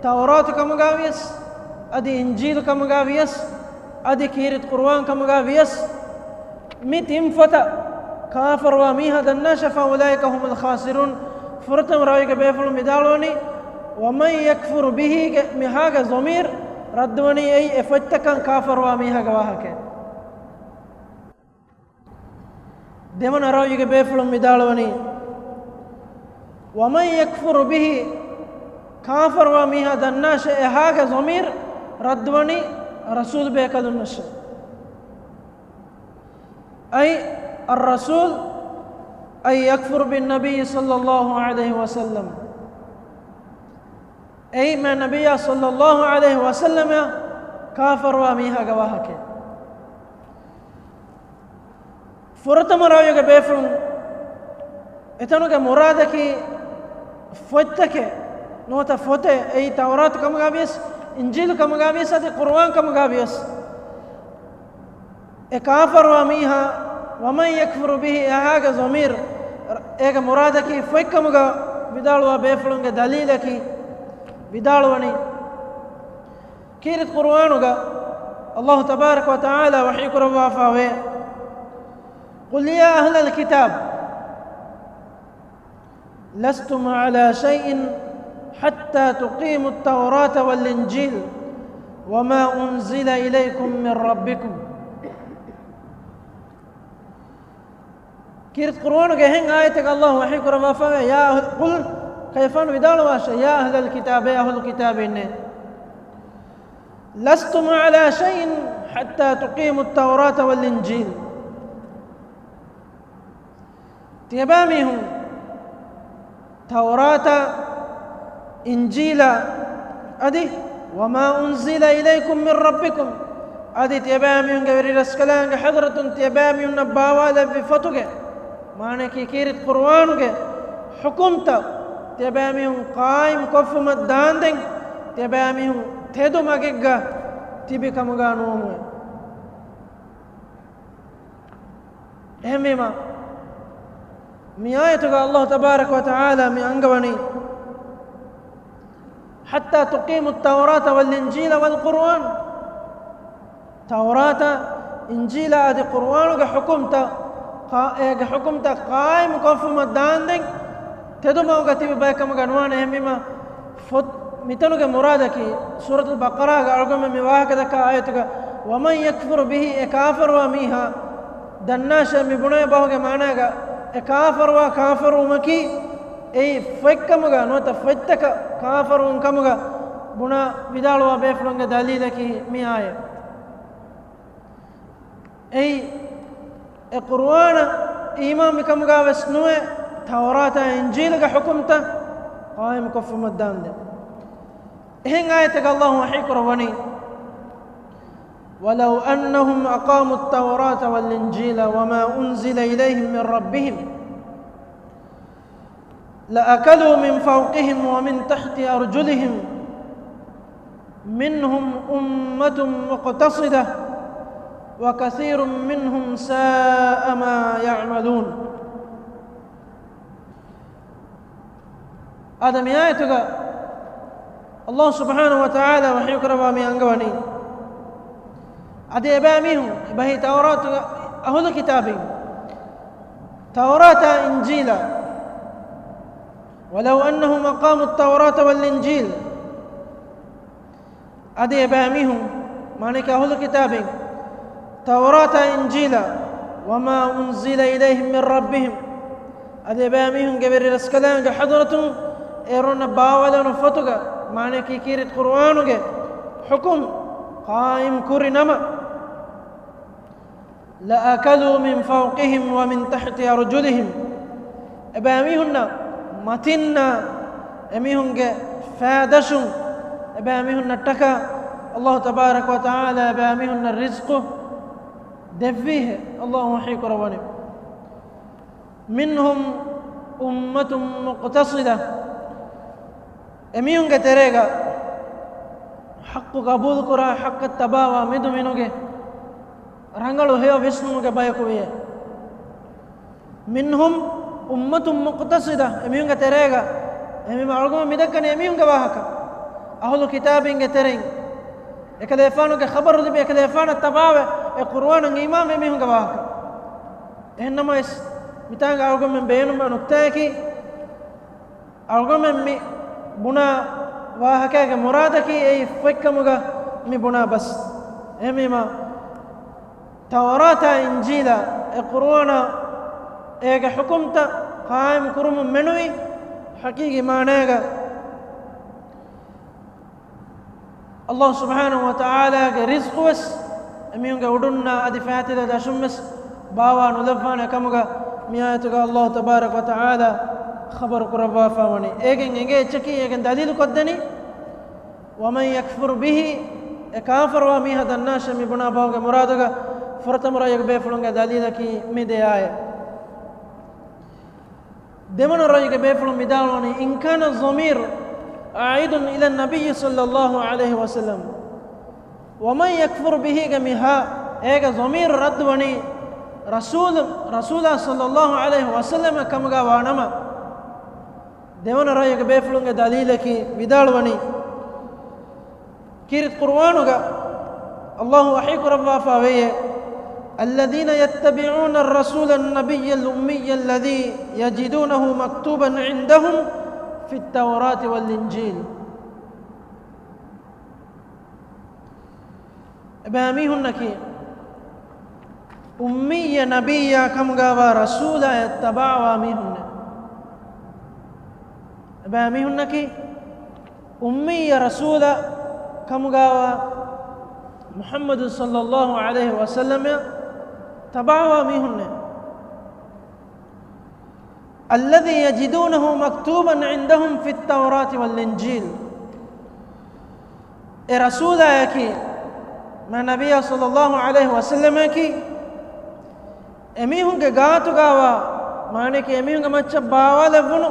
ތައުރާތު ކަމުގަ ވިޔަސް، އަދި އިންޖީލު ކަމުގަ ވިޔަސް، އަދި ކީރިތި ޤުރުއާން ކަމުގަ ވިޔަސް، މި ތިން ފޮތަށް ކާފަރުވާ މީހާ ދަންނާށޭ، فأولئك هم الخاسرون. ފުރަތަމަ ރައުޔުގެ ބޭފުޅުން ވިދާޅުވަނީ، ومن يكفر به ގެ މިހާގެ ޟަމީރު ރައްދުވަނީ އެއީ އެ ފޮތްތަކަށް ކާފަރުވާ މީހާގެ ވާހަކައެއް. ދެވަނަ ރައުޔުގެ ބޭފުޅުން ވިދާޅުވަނީ، ومن يكفر به، ކާފަރުވާ މީހާ ދަންނާށޭ، އެހާގެ ޟަމީރު ރައްދުވަނީ ރަސޫލު ބޭކަލުންނަށޭ. أي الرسول، أي يكفر بالنبي صلى الله عليه وسلم. އެއީ މާތް ނަބިއްޔާ ޞައްލައްލާހު ޢަލައިހި ވަސައްލަމައަށް ކާފަރުވާ މީހާގެ ވާހަކައެއް. ފުރަތަމަ ރައުޔުގެ ބޭފުޅުން އެތަނުގެ މުރާދަކީ ފޮތްތަކެއް ނުވަތަ ފޮތެއް، އެއީ ތައުރާތު ކަމުގަ ވިޔަސް، އިންޖީލު ކަމުގަ ވިޔަސް، އަދި ޤުރުއާން ކަމުގަ ވިޔަސް، އެ ކާފަރުވާ މީހާ، ومن يكفر به، އެހާގެ ޟަމީރު، އޭގެ މުރާދަކީ ފޮތްކަމުގަ ވިދާޅުވާ ބޭފުޅުންގެ ދަލީލަކީ، ވިދާޅުވަނީ، ކީރިތި ޤުރުއާނުގަ އައްލާހު ތަބާރަކަ ވަތަޢާލާ ވަޙީ ކުރައްވާފައިވޭ، قل يا أهل الكتاب لستم على شيء حتى تقيموا التوراة والإنجيل وما أنزل إليكم من ربكم. ކީރިތި ޤުރުއާނުގެ އެހެން އާޔަތެއް އައްލާހު ވަޙީ ކުރައްވާފައި، يا أهل، قل، ކަލޭގެފާނު ވިދާޅުވާށޭ، يا أهل الكتاب، އޭ އަހުލު ކިތާބީންނޭ، لستم على شيء حتى تقيموا التوراة والإنجيل. ތިޔަބައިމީހުން ތައުރާތާ، އިންޖީލާ، އަދި وما أنزل إليكم من ربكم، އަދި ތިޔަބައިމީހުންގެ ވެރިރަސްކަލާނގެ ޙަޟްރަތުން ތިޔަބައިމީހުންނަށް ބާވާލެއްވި ފޮތުގެ، މާނައަކީ ކީރިތި ޤުރުއާނުގެ ޙުކުމްތައް ތިޔަބައިމީހުން ޤާއިމް ކޮށްފުމަށް ދާންދެން، ތިޔަބައިމީހުން ތެދު މަގެއްގަ ތިބި ކަމުގަ ނުވުމެވެ. އެހެންވީމަ، މި އާޔަތުގަ އައްލާހު ތަބާރަކަ ވަތަޢާލާ މި އަންގަވަނީ، حتى تقيموا التوراة والإنجيل والقرآن، ތައުރާތާ، އިންޖީލާ އަދި ޤުރުއާނުގެ ޙުކުމްތައް، ޤާ-، އޭގެ ޙުކުމްތައް ޤާއިމު ކޮށްފުމަށް ދާންދެން ތެދުމަގުގަ ތިބި ބައެއް ކަމުގަ ނުވާނެ. އެހެންވީމަ، ފޮތް-، މިތަނުގެ މުރާދަކީ، ސޫރަތުލް ބަޤަރާގަ އަޅުގަނޑުމެން މި ވާހަކަ ދައްކާ އާޔަތުގަ، ومن يكفر به، އެ ކާފަރުވާ މީހާ، ދަންނާށޭ މި ބުނެވޭ ބަހުގެ މާނާގަ، އެ ކާފަރުވާ ކާފަރުވުމަކީ، އެއީ ފޮތްކަމުގަ ނުވަތަ ފޮތްތަކަށް ކާފަރުވުން ކަމުގަ ބުނާ ވިދާޅުވާ ބޭފުޅުންގެ ދަލީލަކީ މި އާޔަތް. އެއީ، އެ ޤުރުއާނަށް އީމާން މިކަމުގަ ވެސް ނުވެ، ތައުރާތާ އިންޖީލުގެ ޙުކުމްތައް ޤާއިމު ކޮށްފުމަށް ދާންދެން. އެހެން އާޔަތެއް އައްލާހު ވަޙީ ކުރައްވަނީ، ولو أنهم أقاموا التوراة والإنجيل وما أنزل إليهم من ربهم لأكلوا من فوقهم ومن تحت أرجلهم منهم أمة مقتصدة وكثير منهم ساء ما يعملون. އާދެ، މި އާޔަތުގަ އައްލާހު ސުބްޙާނަހު ވަތަޢާލާ ވަޙީކުރައްވާ މި އަންގަވަނީ، އަދި އެބައިމީހުން، އެބަހީ ތައުރާތުގެ އަހުލު ކިތާބީން، ތައުރާތާ އިންޖީލާ، ولو أنهم أقاموا التوراة والإنجيل، އަދި އެބައިމީހުން، މާނައަކީ އަހުލު ކިތާބީން، ތައުރާތާ އިންޖީލާ، وما أنزل إليهم من ربهم، އަދި އެބައިމީހުންގެ ވެރި ރަސްކަލާނގެ ޙަޟްރަތުން އޭރުންނަށް ބާވާލެވުނު ފޮތުގަ، މާނައަކީ ކީރިތި ޤުރުއާނުގެ ޙުކުމް ޤާއިމް ކުރި ނަމަ، لأكلوا من فوقهم ومن تحت أرجلهم، އެބައިމީހުންނަށް މަތިންނާ، އެމީހުންގެ ފައިދަށުން، އެބައިމީހުންނަށްޓަކާ އައްލާހު ތަބާރަކަ ވަތަޢާލާ އެބައިމީހުންނަށް ރިޒްޤު ދެއްވީހޭ. އައްލާހު ވަޙީ ކުރައްވަނީ، منهم أمة مقتصدة، އެމީހުންގެ ތެރޭގަ ޙައްޤު ޤަބޫލުކުރާ، ޙައްޤަށް ތަބާވާ މެދުމިނުގެ ރަނގަޅު ހެޔޮ ވިސްނުމުގެ ބަޔަކު ވެޔޭ. منهم أمة مقتصدة، އެމީހުންގެ ތެރޭގަ، އެމީހުން އަޅުގަނޑު މިދައްކަނީ އެމީހުންގެ ވާހަކަ. އަހުލު ކިތާބީންގެ ތެރެއިން އެކަލޭފާނުގެ ޚަބަރު ލިބި، އެކަލޭފާނަށް ތަބާވެ، އެ ޤުރުއާނަށް އީމާންވި މީހުންގެ ވާހަކަ. އެހެންނަމަވެސް، މިތާނގަ އަޅުގަނޑުމެން ބޭނުންވާ ނުކްތާއަކީ، އަޅުގަނޑުމެން މި ބުނާ ވާހަކައިގެ މުރާދަކީ އެއީ ފޮތްކަމުގަ މި ބުނާ ބަސް. އެހެންވީމާ، ތައުރާތާ އިންޖީލާ އެ ޤުރުއާނާ އޭގެ ޙުކުމްތައް ޤާއިމް ކުރުމުން މެނުވީ ޙަޤީޤީ މާނައިގަ އައްލާހު ސުބްޙާނަހު ވަތަޢާލާގެ ރިޒްޤުވެސް އެމީހުންގެ އުޑުންނާ އަދި ފައިތިލަ ދަށުންވެސް ބާވާ ނުލައްވާނެ ކަމުގަ މި އާޔަތުގަ އައްލާހު ތަބާރަކަ ވަތަޢާލާ ޚަބަރު ކުރައްވާފާވަނީ. އޭގެން އެނގޭ އެއްޗަކީ، އޭގެން ދަލީލު ކޮށްދެނީ، ومن يكفر به، އެ ކާފަރުވާ މީހާ ދަންނާށޭ މި ބުނާ ބަހުގެ މުރާދުގަ ފުރަތަމަ ރައްޔުގެ ބޭފުޅުންގެ ދަލީލަކީ މި ދެ އާޔަތް. ދެވަނަ ރައްޔުގެ ބޭފުޅުން ވިދާޅުވަނީ، إن كان الضمير عائد إلى النبي صلى الله عليه وسلم. ومن يكفر به ގެ މި ހާ، އޭގެ ޟަމީރު ރައްދު ވަނީ ރަސޫލު، ރަސޫލާ ޞައްލައްލާހު ޢަލައިހި ވަސައްލަމަ ކަމުގަ ވާނަމަ، ދެވަނަ ރައްޔުގެ ބޭފުޅުންގެ ދަލީލަކީ ވިދާޅުވަނީ، ކީރިތި ޤުރުއާނުގަ ﷲ ވަޙީ ކުރައްވާފަ ވެއޭ، الذين يتبعون الرسول النبي الأمي الذي يجدونه مكتوبا عندهم في التوراة والإنجيل. އެބައިމީހުންނަކީ އުއްމިއްޔަ ނަބިއްޔާ ކަމުގަވާ ރަސޫލާއަށް ތަބާވާ މީހުންނެއް. އެބައިމީހުންނަކީ އުއްމިއްޔަ ރަސޫލާ ކަމުގަވާ މުޙައްމަދު ޞައްލައްލާހު ޢަލައިހި ވަސައްލަމައަށް ތަބާވާ މީހުންނެއް. الذي يجدونه مكتوبا عندهم في التوراة والإنجيل. އެ ރަސޫލާއަކީ، މާތް ނަބިއްޔާ ޞައްލައްލާހު ޢަލައިހި ވަސައްލަމައަކީ، އެމީހުންގެ ގާތުގަވާ، މާނައަކީ އެމީހުންގެ މައްޗަށް ބާވާލެއްވުނު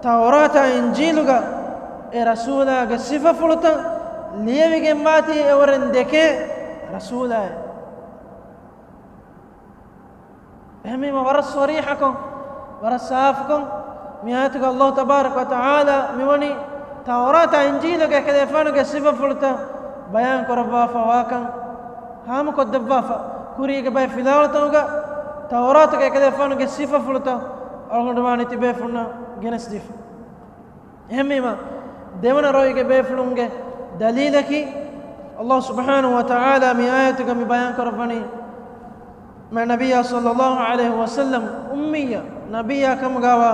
ތައުރާތާ އިންޖީލުގަ އެ ރަސޫލާގެ ސިފަފުޅުތައް ލިޔެވިގެންވާތީ އެއުރެން ދެކޭ ރަސޫލާއެއް. އެހެންވީމަ ވަރަށް ޞަރީޙަކޮށް، ވަރަށް ސާފުކޮށް، މި އާޔަތުގަ ﷲ ތަބާރަކަ ވަތަޢާލާ މިވަނީ ތައުރާތާ އިންޖީލުގެ އެކަލޭފާނުގެ ސިފަފުޅުތައް ބަޔާން ކުރައްވާފަ ވާކަން ހާމަކޮށްދެއްވާފަ. ކުރީގެ ބައެއް ފިލާވަޅުތަކުގަ ތައުރާތުގެ އެކަލޭފާނުގެ ސިފަފުޅުތައް އަޅުގަނޑު ވާނީ ތިބޭފުންނަށް ގެނެސްދީފަ. އެހެންވީމަ، ދެވަނަ ރައްޔުގެ ބޭފުޅުންގެ ދަލީލަކީ، ﷲ ސުބްޙާނަހު ވަތަޢާލާ މި އާޔަތުގަ މި ބަޔާން ކުރައްވަނީ، މާތް ނަބިއްޔާ ޞައްލައްލާހު ޢަލައިހި ވަސައްލަމް އުއްމިއްޔަ ނަބިއްޔާ ކަމުގަވާ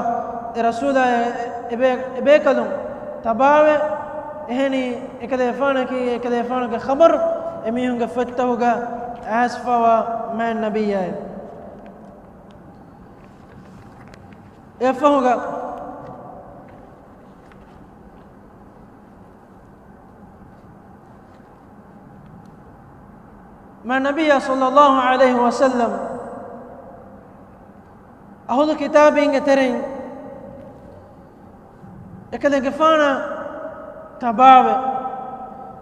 އެ ރަސޫލާއަށް އެ ބޭ-، އެ ބޭކަލުން ތަބާވެ، އެހެނީ އެކަލޭފާނަކީ އެކަލޭފާނުގެ ޚަބަރު އެމީހުންގެ ފޮތްތަކުގަ އައިސްފަވާ މާތް ނަބިއްޔާއެއް. އެއަށްފަހުގަ މާތް ނަބިއްޔާ ޞައްލައްލާހު ޢަލައިހި ވަސައްލަމް އަހުލު ކިތާބީންގެ ތެރެއިން އެކަލޭގެފާނަށް ތަބާވެ،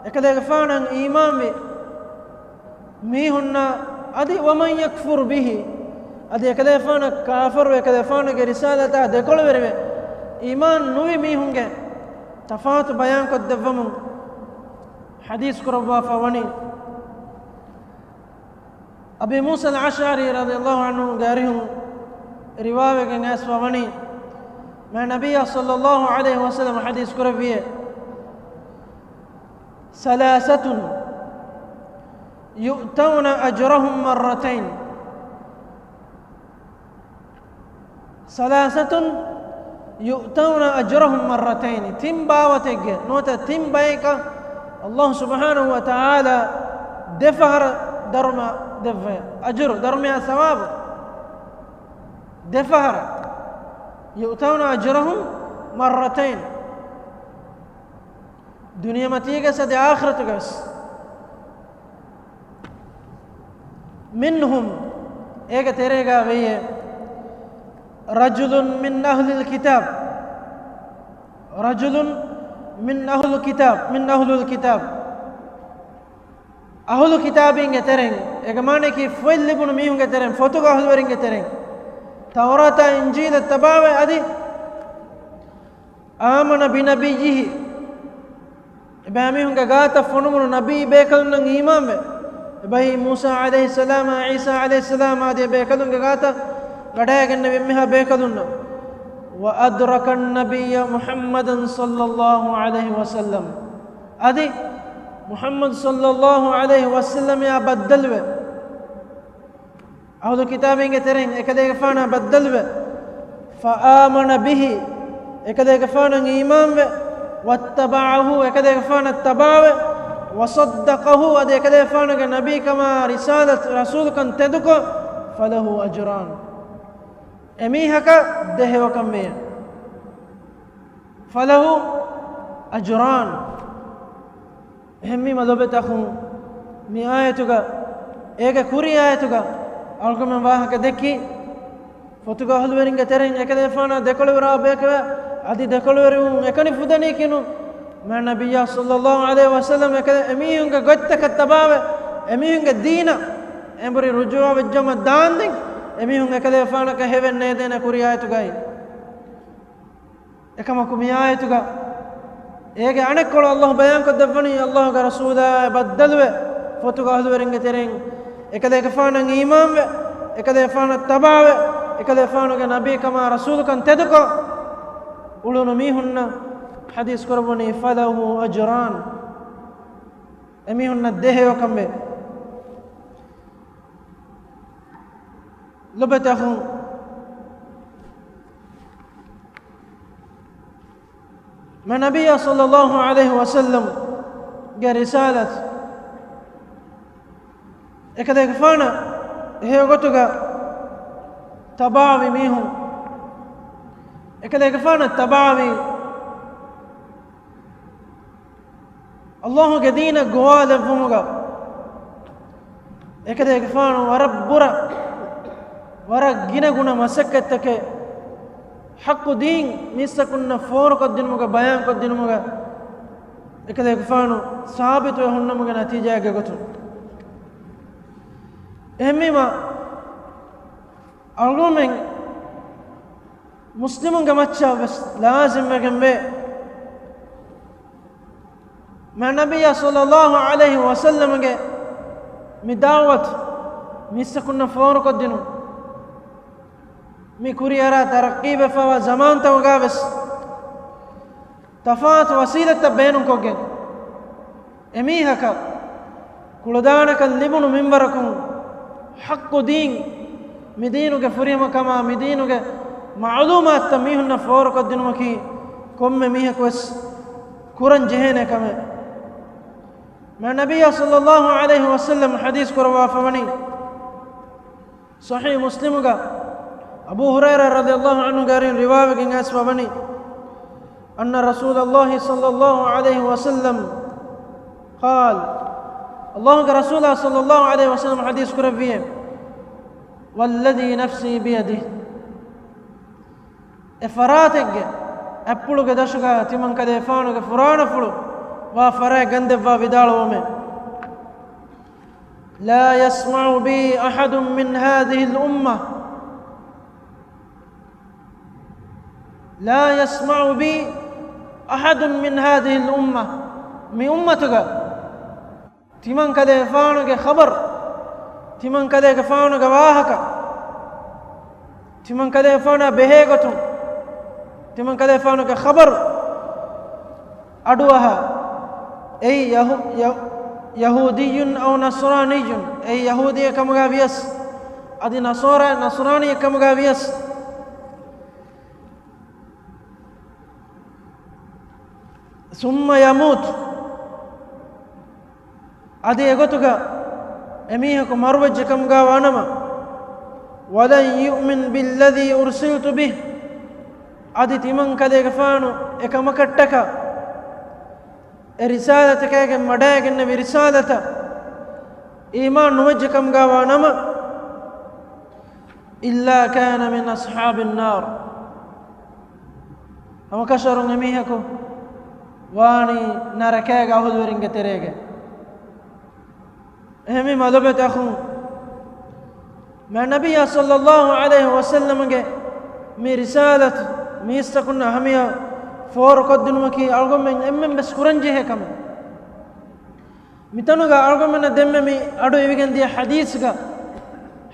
އެކަލޭގެފާނަށް އީމާންވި މީހުންނާ އަދި ومن يكفر به، އަދި އެކަލޭފާނަށް ކާފަރު، އެކަލޭފާނުގެ ރިސާލަތާ ދެކޮޅުވެރިވެ އީމާން ނުވި މީހުންގެ ތަފާތު ބަޔާންކޮށްދެއްވަމުން ޙަދީޘް ކުރައްވާފަ ވަނީ، އަބީ މޫސަލް އަޝްޢަރީ ރަޟިޔައްލާހު ޢަންހުގެ އަރިހުން ރިވާވެގެން އައިސްފަ ވަނީ، މާތް ނަބިއްޔާ ޞައްލައްލާހު ޢަލައިހި ވަސައްލަމަ ޙަދީޘް ކުރެއްވިއޭ، ثلاثة يؤتون أجرهم مرتين. ثلاثة يؤتون أجرهم مرتين. ތިން ބާވަތެއްގެ ނުވަތަ ތިން ބަޔަކަށް ﷲ ސުބްޙާނަހު ވަތަޢާލާ ދެފަހަރަށް ދަރުމަ ދެއްވޭ. އަޖުރު، ދަރުމަޔާ ސަވާބު ދެފަހަރަށް. يؤتون أجرهم مرتين. ދުނިޔެމަތީގަސް އަދި އާޚިރަތުގަސް. منهم، އޭގެ ތެރޭގަ ވެއްޔެ، رجل من أهل الكتاب، رجل من أهل الكتاب، من أهل الكتاب. އަހުލު ކިތާބީންގެ ތެރެއިން، އޭގެ މާނައަކީ ފޮތް ލިބުނު މީހުންގެ ތެރެއިން، ފޮތުގެ އަހުލުވެރިންގެ ތެރެއިން، ތައުރާތާ އިންޖީލަށް ތަބާވެ އަދި آمن بنبيه، އެބައިމީހުންގެ ގާތަށް ފޮނުވުނު ނަބީ ބޭކަލުންނަށް އީމާންވެ، އެބައި މޫސާ ޢަލައިހިއްސަލާމާ، ޢީސާ ޢަލައިހިއްސަލާމާ އަދި އެބޭކަލުންގެ ގާތަށް ވަޑައިގެންނެވި އެންމެހާ ބޭކަލުންނަށް. وأدرك النبي محمدا صلى الله عليه وسلم، އަދި މުޙައްމަދު ޞައްލައްލާހު ޢަލައިހި ވަސައްލަމައާ ބައްދަލުވެ، އަހުލު ކިތާބީންގެ ތެރެއިން އެކަލޭގެފާނާ ބައްދަލުވެ، فآمن به، އެކަލޭގެފާނަށް އީމާންވެ، واتبعه، އެކަލޭގެފާނަށް ތަބާވެ، وصدقه، އަދި އެކަލޭގެފާނުގެ ނަބީކަމާ ރިސާލަތު ރަސޫލުކަން ތެދުކޮށް، فله أجران، އެމީހަކަށް ދެ ހެޔޮކަން ވެއެވެ. فله أجران. އެހެންވީމަ ލޮބުވެތި އަޚުން، މި އާޔަތުގަ، އޭގެ ކުރީ އާޔަތުގަ އަޅުގަނޑުމެން ވާހަކަ ދެއްކީ، ފޮތުގެ އަހުލުވެރިންގެ ތެރެއިން އެކަލޭގެފާނާ ދެކޮޅުވެރިވާ ބަޔަކަށް އަދި ދެކޮޅުވެރިވުން އެކަނި ފުދަނީ ކިނު؟ މާ ނަބިއްޔާ ޞައްލައްލާހު ޢަލައިހި ވަސައްލަމް އެކަ-، އެމީހުންގެ ގޮތްތަކަށް ތަބާވެ، އެމީހުންގެ ދީނަށް އެނބުރި ރުޖޫޢަވެއްޖަމަ ދާންދެން، އެމީހުން އެކަލޭފާނަކަށް ހެވެއް ނޭދޭނެ ކުރިއާޔަތުގައި. އެކަމަކު މި އާޔަތުގަ އޭގެ އަނެއްކޮޅު އައްލާހު ބަޔާންކޮށްދެއްވަނީ، އައްލާހުގެ ރަސޫލާ ބައްދަލުވެ، ފޮތުގެ އަހުލުވެރިންގެ ތެރެއިން އެކަލޭގެފާނަށް އީމާންވެ، އެކަލޭފާނަށް ތަބާވެ، އެކަލޭފާނުގެ ނަބީކަމާ ރަސޫލުކަން ތެދުކޮށް، އުޅުނު މީހުންނަށް ޙަދީޘް ކުރައްވަނީ، فله أجران، އެމީހުންނަށް ދެހެޔޮކަން ވޭ. ލޮބެތި އަޚުން، މާ ނަބިއްޔާ ޞައްލައްލާހު ޢަލައިހި ވަސައްލަމްގެ ރިސާލަތު އެކަލޭގެފާނަށް ހެޔޮގޮތުގަ ތަބާވި މީހުން، އެކަލޭގެފާނަށް ތަބާވި އައްލާހުގެ ދީނަށް ގޮވާލެއްވުމުގަ އެކަލޭގެފާނު ވަރަށް ބުރަ، ވަރަށް ގިނަ ގުނަ މަސައްކަތްތަކެއް ޙައްޤު ދީން މީސްތަކުންނަށް ފޯރުކޮށްދިނުމުގަ، ބަޔާންކޮށްދިނުމުގަ އެކަލޭގެފާނު ސާބިތުވެ ހުންނަމުގެ ނަތީޖާއެއްގެ ގޮތުން. އެހެންވީމަ، އަޅުގަނޑުމެން މުސްލިމުންގެ މައްޗަށް ވެސް ލާޒިމްވެގެންވޭ، މާ ނަބިއްޔާ ޞައްލައްލާހު ޢަލައިހި ވަސައްލަމްގެ މި ދަޢުވަތު މީސްތަކުންނަށް ފޯރުކޮށްދިނުން، މި ކުރިއަރާ ތަރައްޤީވެފައިވާ ޒަމާންތަކުގަ ވެސް ތަފާތު ވަސީލަތްތައް ބޭނުންކޮށްގެން، އެމީހަކަށް ކުޅަދާނަކަން ލިބުނު މިންވަރަކުން ޙައްޤު ދީން، މި ދީނުގެ ފުރިހަމަކަމާ، މި ދީނުގެ މަޢުލޫމާތުތައް މީހުންނަށް ފޯރުކޮށްދިނުމަކީ ކޮންމެ މީހަކުވެސް ކުރަން ޖެހޭނެ ކަމެއް. މާ ނަބިއްޔާ ޞައްލައްލާހު ޢަލައިހި ވަސައްލަމް ޙަދީޘް ކުރައްވާފަވަނީ، ޞަޙީޙު މުސްލިމުގަ އަބޫ ހުރައިރާ ރަޟިޔައްލާހު ޢަންހުގެ އަރިހުން ރިވާވެގެން އައިސްފަވަނީ، أن رسول الله صلى الله عليه وسلم قال، އައްލާހުގެ ރަސޫލާ ޞައްލައްލާހު ޢަލައިހި ވަސައްލަމް ޙަދީޘް ކުރެއްވިއޭ، والذي نفسي بيده، އެ ފަރާތެއްގެ އަތްޕުޅުގެ ދަށުގަ ތިމަންކަލޭފާނުގެ ފުރާނަފުޅު ވާ ފަރާތް ގަންދެއްވާ ވިދާޅުވުމޭ، لا يسمع بي أحد من هذه الأمة، لا يسمع بي أحد من هذه الأمة، މި އުއްމަތުގަ ތިމަންކަލޭފާނުގެ ޚަބަރު، ތިމަންކަލޭގެފާނުގެ ވާހަކަ، ތިމަންކަލޭފާނާ ބެހޭގޮތުން، ތިމަންކަލޭފާނުގެ ޚަބަރު އަޑުއަހާ، އެއީ ޔަހޫ-، ޔަ-، ޔަހޫދިއްޔުން އައު ނަޞްރާނިއްޔުން، އެއީ ޔަހޫދީއެއް ކަމުގަ ވިޔަސް، އަދި ނަޞާރާ، ނަޞްރާނީއެއް ކަމުގަ ވިޔަސް، ثم يموت، އަދި އެގޮތުގަ އެމީހަކު މަރުވެއްޖެ ކަމުގަ ވާނަމަ، ولن يؤمن بالذي أرسلت به، އަދި ތިމަންކަލޭގެފާނު އެކަމަކަށްޓަކާ އެ ރިސާލަތަކާގެން ވަޑައިގެންނެވި ރިސާލަތަށް އީމާން ނުވެއްޖެ ކަމުގަ ވާނަމަ، إلا كان من أصحاب النار، ހަމަކަށަވަރުން އެމީހަކު ވާނީ ނަރަކައިގެ އަހުލުވެރިންގެ ތެރޭގަ. އެހެންވީމަ ލޮބެތި އަޚުން، މާ ނަބިއްޔާ ޞައްލައްލާހު ޢަލައިހި ވަސައްލަމްގެ މި ރިސާލަތު މީސްތަކުންނަށް ހަމަޔަށް ފޯރުކޮށްދިނުމަކީ އަޅުގަނޑުމެން އެންމެން ވެސް ކުރަންޖެހޭ ކަމެއް. މިތަނުގަ އަޅުގަނޑުމެންނަށް ދެންމެ މި އަޑު އިވިގެން ދިޔަ ޙަދީޘްގަ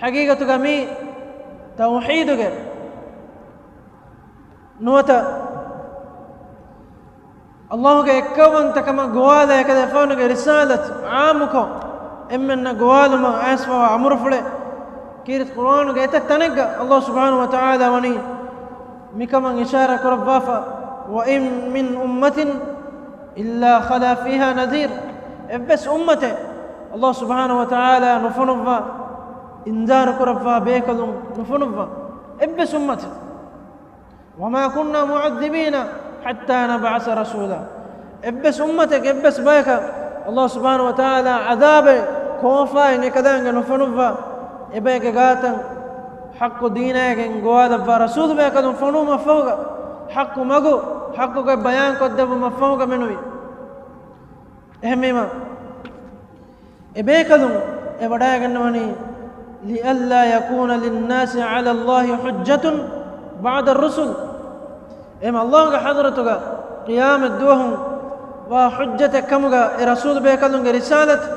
ޙަޤީޤަތުގަ މީ ތައުޙީދުގެ ނުވަތަ އައްލާހުގެ އެއްކައުވަންތަކަމަށް ގޮވާލާ އެކަލޭފާނުގެ ރިސާލަތު ޢާއްމުކޮށް، އެންމެންނަށް ގޮވާލުމަށް އައިސްފަވާ އަމުރުފުޅެއް ކީރިތި ޤުރުއާނުގެ އެތައް ތަނެއްގަ އައްލާހު ސުބްޙާނަހު ވަތަޢާލާ ވަނީ މިކަމަށް އިޝާރާ ކުރައްވާފަ، وإن من أمة إلا خلا فيها نذير. އެއްވެސް އުއްމަތެއް އައްލާހު ސުބްޙާނަހު ވަތަޢާލާ ނުފޮނުއްވާ، އިންޒާރު ކުރައްވާ ބޭކަލުން ނުފޮނުއްވާ އެއްވެސް އުއްމަތެއް. وما كنا معذبين حتى نبعث رسولا. އެއްވެސް އުއްމަތެއް، އެއްވެސް ބަޔަކަށް އައްލާހު ސުބްޙާނަހު ވަތަޢާލާ ޢަޛާބެއް ކޯފާއެއް އެކަލާނގެ ނުފޮނުއްވާ، އެބައެއްގެ ގާތަށް ޙައްޤު ދީނާގެން ގޮވާލައްވާ ރަސޫލު ބަޔަކަލުން ފޮނުވުމަށްފަހުގަ، ޙައްޤު މަގު ޙައްޤުގައި ބަޔާން ކޮށްދެއްވުމަށްފަހުގަ މެނުވީ. އެހެންވީމަ، އެބޭކަލުން އެ ވަޑައިގަންނަވަނީ، لئلا يكون للناس على الله حجة بعد الرسل. އެހެން ﷲގެ ޙަޟްރަތުގަ ޤިޔާމަތް ދުވަހުން ވާ ޙުއްޖަތެއް ކަމުގަ އެ ރަސޫލު ބޭކަލުންގެ ރިސާލަތު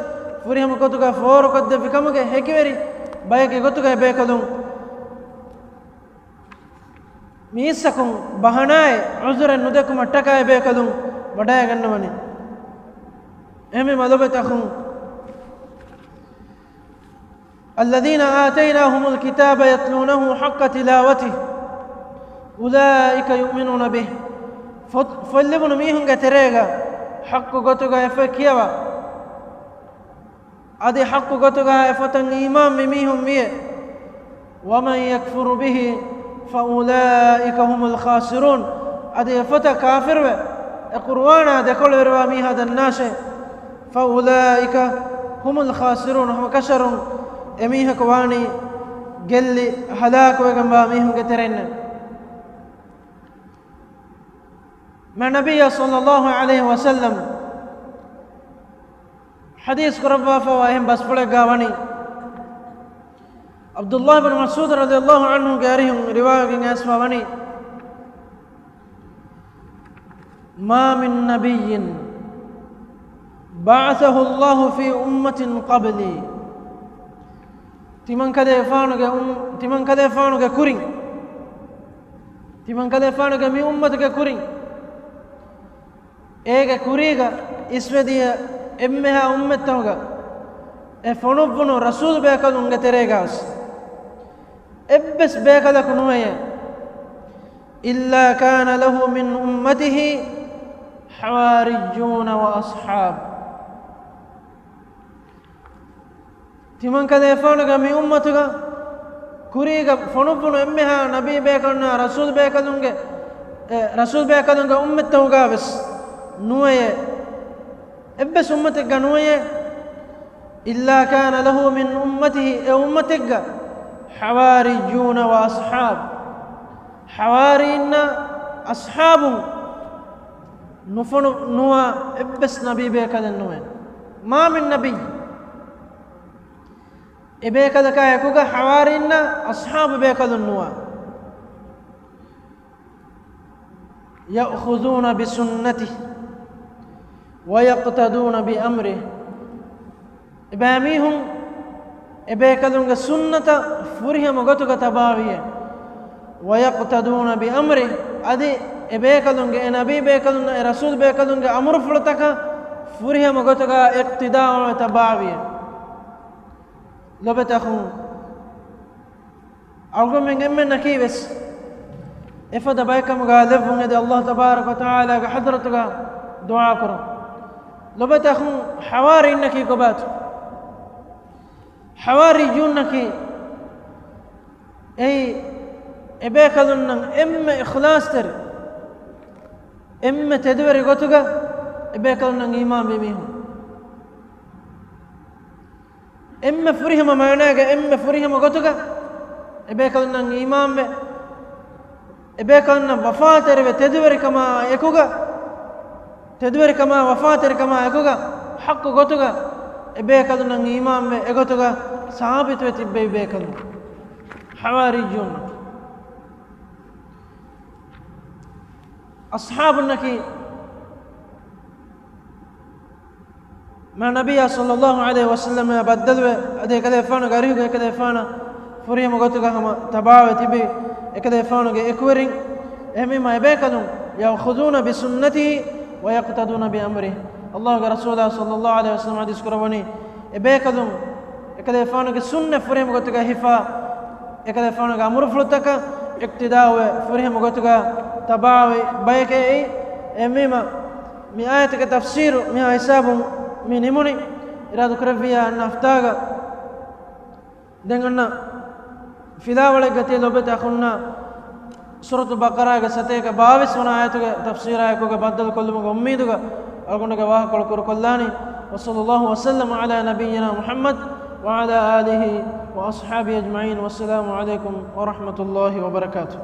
ފުރިހަމަ ގޮތުގަ ފޯރުކޮށްދެއްވި ކަމުގެ ހެކިވެރި ބަޔެއްގެ ގޮތުގަ އެބޭކަލުން މީސްތަކުން ބަހަނާއެއް ޢުޛުރެއް ނުދެއްކުމަށްޓަކާ އެބޭކަލުން ވަޑައިގަންނަވަނީ. އެހެންވީމަ ލޮބުވެތި އަޚުން، الذين آتيناهم الكتاب يتلونه حق تلاوته أولئك يؤمنون به. ފޮތް، ފޮތް ލިބުނު މީހުންގެ ތެރޭގަ ޙައްޤު ގޮތުގަ އެ ފޮތް ކިޔަވާ، އަދި ޙައްޤު ގޮތުގަ އެ ފޮތަށް އީމާންވި މީހުން ވިޔެ. ومن يكفر به فأولئك هم الخاسرون. އަދި އެ ފޮތަށް ކާފިރުވެ، އެ ޤުރުއާނާ ދެކޮޅުވެރިވާ މީހާ ދަންނާށޭ، فأولئك هم الخاسرون، ހަމަކަށަވަރުން އެމީހަކު ވާނީ ގެއްލި ހަލާކުވެގެންވާ މީހުންގެ ތެރެއިންނޭ. މާތް ނަބިއްޔާ ޞައްލައްލާހު ޢަލައިހި ވަސައްލަމް ޙަދީޘް ކުރައްވާފައިވާ އެހެން ބަސްފުޅެއްގަ ވަނީ، ޢަބްދުﷲ ބިން މަސްޢޫދު ރަޟިޔައްލާހު ޢަންހުގެ އަރިހުން ރިވާޔަތް އައިސްފަ ވަނީ، ما من نبي بعثه الله في أمة قبلي. ތިމަންކަލޭފާނުގެ އުން-، ތިމަންކަލޭފާނުގެ ކުރިން، ތިމަންކަލޭފާނުގެ މި އުއްމަތުގެ ކުރިން، އޭގެ ކުރީގަ އިސްވެދިޔަ އެންމެހާ އުއްމަތްތަކުގަ އެ ފޮނުއްވުނު ރަސޫލު ބޭކަލުންގެ ތެރޭގަވެސް އެއްވެސް ބޭކަލަކު ނުވެޔޭ. إلا كان له من أمته حواريون وأصحاب. ތިމަންކަލޭފާނުގެ މި އުއްމަތުގަ ކުރީގަ ފޮނުއްވުނު އެންމެހާ ނަބީ ބޭކަލުންނާ ރަސޫލު ބޭކަލުންގެ، އެ، ރަސޫލު ބޭކަލުންގެ އުއްމަތްތަކުގަވެސް ނުވެޔޭ. އެއްވެސް އުއްމަތެއްގަ ނުވެޔޭ. إلا كان له من أمته، އެ އުއްމަތެއްގަ حواريون وأصحاب، ޙަވާރީންނާ އަޞްޙާބުން ނުފޮނު ނުވާ އެއްވެސް ނަބީ ބޭކަލެއް ނުވޭ. ما من نبي، އެ ބޭކަލަކާ އެކުގަ ޙަވާރީންނާ އަޞްޙާބު ބޭކަލުން ނުވާ. يأخذون بسنته ويقتدون بأمره. އެބައިމީހުން އެބޭކަލުންގެ ސުންނަތަށް ފުރިހަމަ ގޮތުގަ ތަބާވިޔޭ. ويقتدون بأمره، އަދި އެބޭކަލުންގެ، އެ ނަބީ ބޭކަލުންނަށް، އެ ރަސޫލް ބޭކަލުންގެ އަމުރުފުޅުތަކަށް ފުރިހަމަ ގޮތުގަ އިޤްތިދާވެ ތަބާވިޔޭ. ލޮބުވެތި އަޚުން، އަޅުގަނޑުމެން އެންމެންނަކީވެސް އެފަދަ ބައެއްކަމުގަ ލެއްވުން އެދި ﷲ ތަބާރަކަ ވަތަޢާލާގެ ޙަޟްރަތުގަ ދުޢާ ކުރަން. ލޮބުވެތި އަޚުން، ޙަވާރީންނަކީ ކޮބާތޯ؟ ޙަވާރިއްޔޫންނަކީ އެއީ އެބޭކަލުންނަށް އެންމެ އިޚްލާޞްތެރި، އެންމެ ތެދުވެރި ގޮތުގަ އެބޭކަލުންނަށް އީމާންވި މީހުން. އެންމެ ފުރިހަމަ މާނާގަ އެންމެ ފުރިހަމަ ގޮތުގަ އެބޭކަލުންނަށް އީމާންވެ، އެބޭކަލުންނަށް ވަފާތެރިވެ، ތެދުވެރިކަމާ އެކުގަ، ތެދުވެރިކަމާ ވަފާތެރިކަމާ އެކުގަ ޙައްޤު ގޮތުގަ އެބޭކަލުންނަށް އީމާންވެ، އެގޮތުގަ ސާބިތުވެ ތިއްބެވި ބޭކަލުން ޙަވާރިއްޔޫން. އަޞްޙާބުންނަކީ މާ ނަބިއްޔާ ޞައްލައްލާހު ޢަލައިހި ވަސައްލަމައާ ބައްދަލުވެ، އަދި އެކަލޭފާނުގެ އަރިހުގަ އެކަލޭފާނަށް ފުރިހަމަ ގޮތުގަ ހަމަ ތަބާވެ ތިބި އެކަލޭފާނުގެ އެކުވެރިން. އެހެންވީމާ އެބޭކަލުން يأخذون بسنته ويقتدون بأمره. ﷲގެ ރަސޫލާ ޞައްލައްލާހު ޢަލައިހި ވަސައްލަމަ ޙަދީޘް ކުރައްވަނީ، އެބޭކަލުން އެކަލޭފާނުގެ ސުންނަތް ފުރިހަމަ ގޮތުގަ ހިފާ، އެކަލޭފާނުގެ އަމުރުފުޅުތަކަށް އިޤްތިދާވެ، ފުރިހަމަ ގޮތުގަ ތަބާވި ބަޔެކޭ އެއީ. އެހެންވީމާ މި އާޔަތުގެ ތަފްސީރު މިހާ ހިސާބުން މި ނިމުނީ. އިރާދަކުރެއްވިއްޔާ އަންނަ ހަފްތާގަ ދެން އަންނަ ފިލާވަޅެއްގަ ތިޔަ ލޮބުވެތި އަޚުންނާ ސޫރަތު ބަޤަރާގެ ސަތޭކަ ބާވީސް ވަނަ އާޔަތުގެ ތަފްސީރާއެކުގަ ބައްދަލުކޮށްލުމުގެ އުއްމީދުގަ އަޅުގަނޑުގެ ވާހަކަކޮޅު ކުރުކޮށްލާނީ. وصلى الله وسلم على نبينا محمد وعلى آله وأصحابه أجمعين. والسلام عليكم ورحمة الله وبركاته.